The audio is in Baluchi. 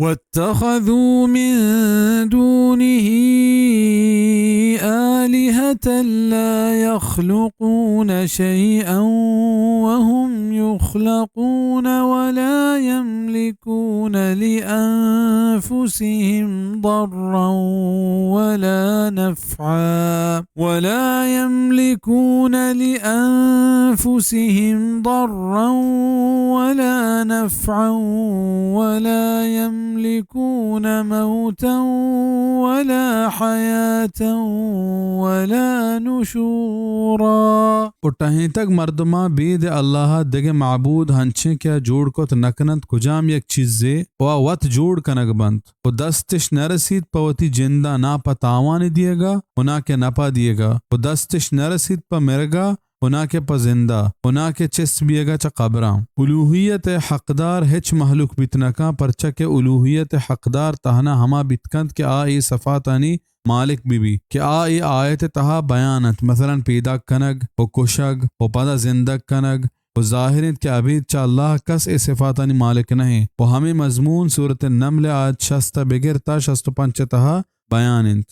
واتخذوا من دونه آلهة لا يخلقون شيئا وهم يخلقون ولا يملكون لأنفسهم ضرا ولا نفعا ولا يملكون لأنفسهم ضرا ولا نفعا ولا يملكون موتا ولا حياة ولا نشورا۔ و ٹہینتگ مردماں بید اللہ ءَ دگہ معبود ہنچیں کہ آ جوڑ کت نہ کننت کجام یک چیزے و آ وت جوڑ کنگ بنت۔ و دستش نہ رسیت پہ وتی جند ءَ نا پہ تاوانے دیگ ءَ و نا کہ نپ ءَ دیگ ءَ، و دستش نہ رسیت پہ مرگ ءَ و نا کہ پہ زند ءَ، و نا کہ چست بیگ ءَ چہ قبراں۔ الوہیت ءِ حقدار ہچ مہلوک بیت نہ کن، پرچا کہ الوہیت ءِ حقدار تہنا ہما بیت کنت کہ آ اے صفاتانی مالک بہ بیت کہ آ اے آیت ءِ تہا بیان انت، مثلاً پیداک کنگ و کشگ و پدا زندگ کنگ، و ظاہر انت کہ ابید چہ اللہ ءَ کس اے صفاتانی مالک نہ انت۔ و ہمے مضمون سورۃ النمل ءِ آیت شست ءَ بگر تا شست و پنچ ءِ تہا بیان انت۔